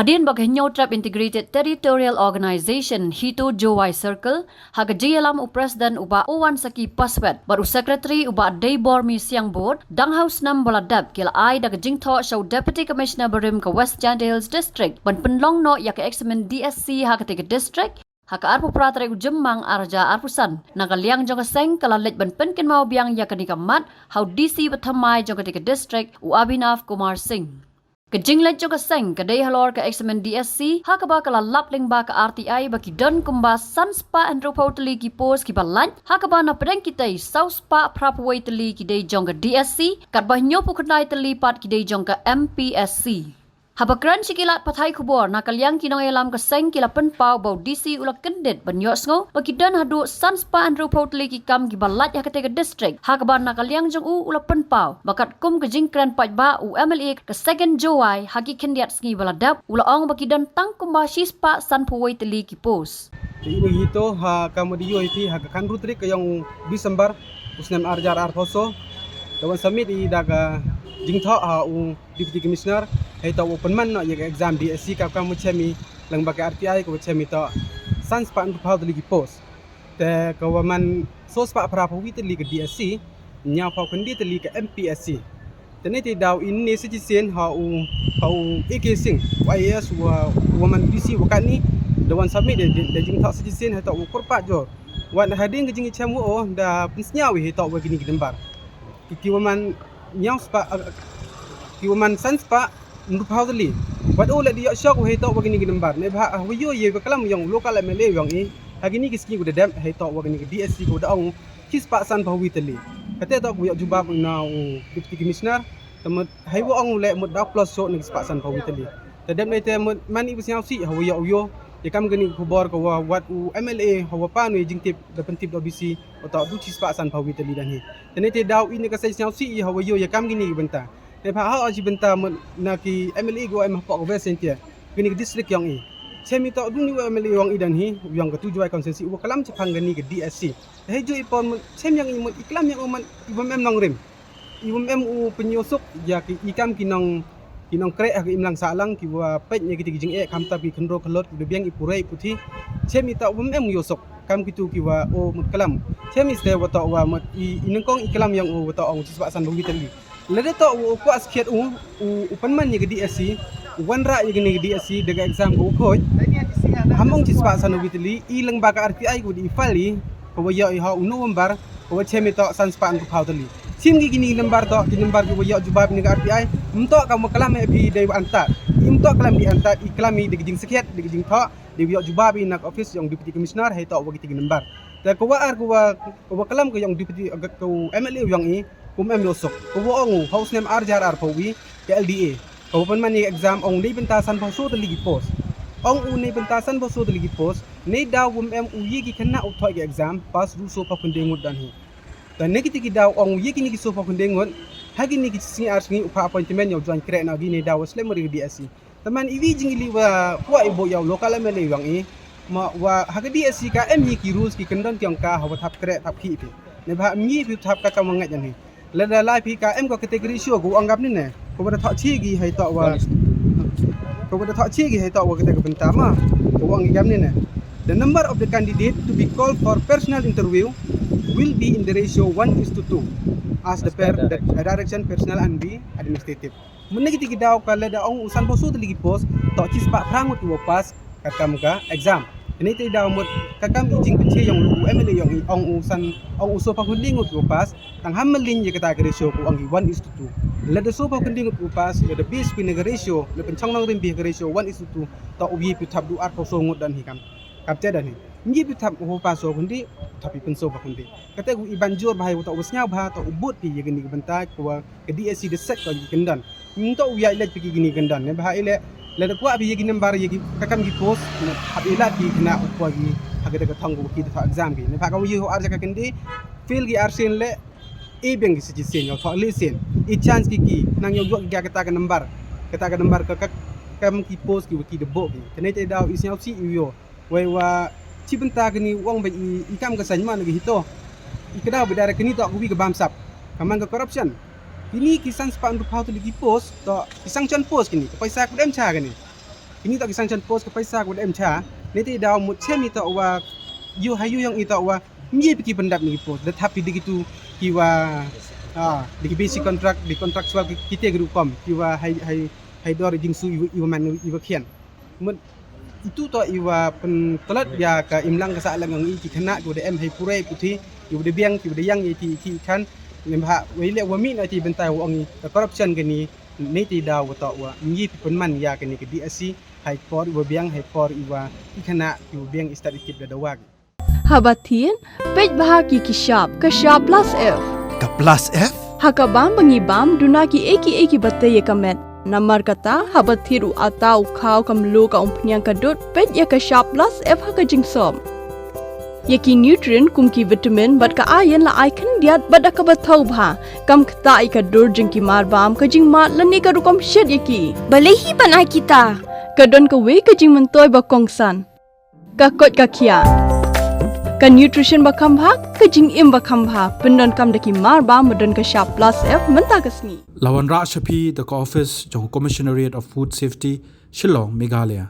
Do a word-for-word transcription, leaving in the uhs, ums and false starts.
Hadien ba ka Hynñiewtrep Integrated Territorial Organization HITO Jowai Circle, ha ka jingïalam u President u Bah Owansaki Paswet bad u Secretary u Bah Deibormi Siangbor, dang ha u snem ba la dep ki la ai da ka jingthoh sha u Deputy Commissioner barim ka West Jaintia Hills District ban pynlong noh ïa ka eksamin DSC ha katei ka district ha ka arphew phra tarik u Jymmang ar hajar arphew san. Na ka liang jong ka seng, ka la leit ban pynkynmaw biang ïa kane ka mat ha u DC bathymmai jong katei ka district, u Abhinav Kumar Singh. Ka jingleit jong ka seng ka dei halor ka eksamin DSC, ha kaba ka la lap lyngba ka RTI ba ki don kumba san spah hynriewphew tylli ki post kiba lait, ha kaba na pdeng kitei saw spah phraphew wei tylli ki dei jong ka DSC, katba hynñiewphew khyndai tylli pat ki dei jong ka MPSC. Haba kren sha ki lad pathai khubor, na ka liang ki nongïalam ka seng ki la pynpaw ba u DC u la kyndit ban ïohsngew ba ki don haduh san spah hynriewphew tylli ki kam kiba lait ha katei ka district, ha kaba na ka liang jong u u la pynpaw ba katkum ka jingkren paidbah, u MLA ka Second Jowai, ha ki khyndiat sngi ba la dep, u la ong ba ki don tang kumba shi spah sanphew wei tylli ki post. Te ine HITO, ha ka mut ïoh ïa phi, ha ka khatynriew tarik ka ïong u December u snem ar hajar arphew saw, da wan submit ïa da ka jingthoh ha u Deputy Commissioner, hei toh u pynman noh ïa ka exam DSC, ka kam u chem i lyngba ka RTI, ka u chem i toh san spah hynriewphew tylli ki post. Te ka wa man saw spah phraphew wei tylli ka DSC, hynñiewphew khyndai tylli ka MPSC. Te ne te daw ine sa shisien ha u, ha u A K Singh, u IAS wa, wa man DC wa katni, da wan submit da, da, da jingthoh sa shisien, hei toh u kyrpad jur. Wat hadien ka jingchem wa o, da pynsngew hei toh wa kini ki number. Ki, ki wa man hynñiew spah, ah, ki wa man san spah hynriewphew tylli. Wat u la dei ïoh shock hei toh wa kini ki number. Neibhah, ah, wa ïoh ïa wa klam ïong local MLA ïong i. Ha kini ki sngi wa da dep hei toh wa kini ki DSC ka wa da ong shi spah sanphew wei tylli. Kata toh ka wa ïoh jubab na u Deputy Commissioner. Te mut hei wa ong u leh mut da plus shoh na ki spah sanphew wei tylli. Te dep nei te mut man i wa sngewsih ha wa ïoh u ïoh. Ïa kam kini ki khubor ka wa wat u MLA ha wa pan u ïa jingtip da pyntip da u DC. Wa toh du shi spah sanphew wei tylli dan hi. Te ne te daw ine ka sa sngewsih ïa ha wa ïoh ïa kam kini ki bynta. Neibhah ha u shi bynta mut na ki MLA ki wa em hapoh ka West Jaintia, kini ki district ïong i. Chem i toh du ni u MLA ïong i dan hi, ïong ka tu Jowai constituency, u wa klam chaphang kani ka DSC. Te hei ju i por mut chem ïong i mut i klam ïong u mut i wa em nongrim. I wa em u pynïoh suk ïa ki i kam ki nong, ki nongkreh ha ka imlang sahlang, ki wa peit ïa ki jingeh khamtam ki khynroo khyllood, ki wa da biang i pule i puthi. Chem i toh wa em ïoh suk kam kitu ki wa o mut klam. Chem i ste wa toh wa mut i, i nyngkong i klam ïong u wa toh ong shi spah sanphew wei tylli. Lada toh wa u kwah skhiat u, u, u pynman ïa ka DSC, u wanrah ïa kani ka DSC da ka exam ka u khooid. Ham ong shi spah sanphew wei tylli, i lyngba ka RTI ka wa da i file i, ka wa ïoh i ha u November, ka wa chem i toh san spah hynriewphew tylli. Sim ki kini number toh, ki number ki wa ïoh jubab ïa kani ka RTI, ym toh kam wa klam eh phi dei wa antad. Ym toh klam dei antad, i klam i da ka jingskhiat, da ka jingthoh, dei wa ïoh jubab i na ka office ïong Deputy Commissioner, hei toh wa kiti ki number. Te ka wa ar ka wa, ka wa klam ka ïong Deputy, ka, ka MLA ïong i, ka wa em ïoh suk. Ka wa ong u, ha u snem ar hajar arphew wei, ka LDA. Ka wa pynman ïa ka exam ong u nei bynta sanphew saw tylli ki post. Ong u nei bynta sanphew saw tylli ki post, nei daw wa em u ïa ki khynnah u thoh ïa ka exam, pass du sawphew khyndai ngut dan hi. Te ne kiti ki daw ong u ïa kini ki sawphew khyndai ngut, ha kini ki sngi ar sngi u phah appointment ïa u join kreh na ki nei daw wa slem ri DSC. Te man i wi jingkylli wa kwah i buh ïa u local MLA ïong i, ma wa ha ka DSC ka em hi ki rules ki kyndon ki ong ka ha wa thap kreh thap khih phi. Neibhah ym ngi phi thap ka kam wa ngeit ïa hi. Lada lai phi ka em ka category show ka wa ong gam ni ne. Ka wa da thoh chi ki hei toh wa. Ka wa da thoh chi ki hei toh wa kata ka bynta ma. Ka wa ong gam ni ne. The number of the candidate to be called for personal interview will be in the ratio one is to two as the per, the direction personal and the administrative. Mynne kiti ki daw ka lada ong u sanphew saw tylli ki post, toh shi spah phra ngut ki wa pass, ka kam ka exam. Kane te daw mut, ka kam i jingpynche ïong u MLA ïong i ong u san, ong u sawphew khyndai ngut ki wa pass, tang ham mlien ïa kata ka ratio ka ong i one is to two. Lada sawphew khyndai ngut ki wa pass, lada base phi na ka ratio, lada pynchong nongrim phi ka ratio one is to two, toh u ïa phi thap du arphew saw ngut dan hi kam. Kam te dan hi. Ngi phi thap u pass sawphew khyndai, thap i pyn sawphew khyndai. Kata ku i ban jur bha, u toh u sngewbha, toh u bud phi ïa kini ki bynta, ku wa ka DSC da set ko ki kyndon. Ngi toh u ïa leit phi ki kini kyndon. Neibhah i leh, lada kwah phi ïa ki number ïa ki, ka kam ki post, ne hap i lad ki khynnah u kwah ki, ha kata ka thong ku ki da thoh exam ki. Neibhah ka u ïa u ar jaka kyndai, fail ki ar sien leh, e biang ki sa shisien, ïa u thoh leh sien. I chance ki ki, nang ïa u ïoh ki kata ka number. Kata ka number ka, ka, kam ki post ki wa ki da buh ki. Kane te daw i sngewsih i u ïoh. Wei wa chi bynta kani u ong ba i, i kam ka saiñ ma na ki HITO. I ka daw ba dara kani toh ka wi ka bamsap. Ka man ka corruption. Kini ki san spah hynriewphew tylli ki post, toh ki sanction post kini. Ka paisa ka em cha kani. Kini toh ki sanction post ka paisa ka wa da em cha. Niti daw mut chem ito wa yu ha yu yong ito wa mye piki pyndap ni ki post. Da thap ki diki tu ki wa ah diki basic contract, di contractual ki kite ki rukom ki wa hai hai hai dor jingsu iwa iwa man iwa khian. Mut itu toh iwa pyntlat ya ka imlang ka sa lang yong i ki khana ki wa da em hai pure puthi ki wa da biang ki wa da yang i ki ki khan. Lem ha wa ile wa mi na ti bentai wa ong i ka corruption kani. Niti daw wa toh wa mye pi pynman ya kani ka D S C. Hai por iwa biang hai por iwa i khana iwa biang i start i tip da dawa ki. Haba thin, peit bha ki ki shap, ka shap plus F. Ka plus F? Ha ka bam ba ngi bam, duna ki ei ki ei ki ba te ya ka met. Namar kata, haba thir u ata u khaw ka mlu ka umphniang ka dud, peit ya ka shap plus F ha ka jingsop. Ya ki nutrient kum ki vitamin bad ka iron la ai khyndiat bad da ka ba thaw bha. Kam kata i ka dur jing ki mar bam ka jingmad lane ka rukom shet ya ki. Balei hi ban ai kita? Ka don ka wei ka jingmyntoi ba kongsan. Ka koit ka khia. Ka nutrition ba kham bha, ka jingim ba kham bha. Pyndon kam da ki mar bam ba don ka shap plus F mynta ka sngi. Lawan rah shapi da ka office jong Commissionerate of Food Safety, Shillong, Meghalaya.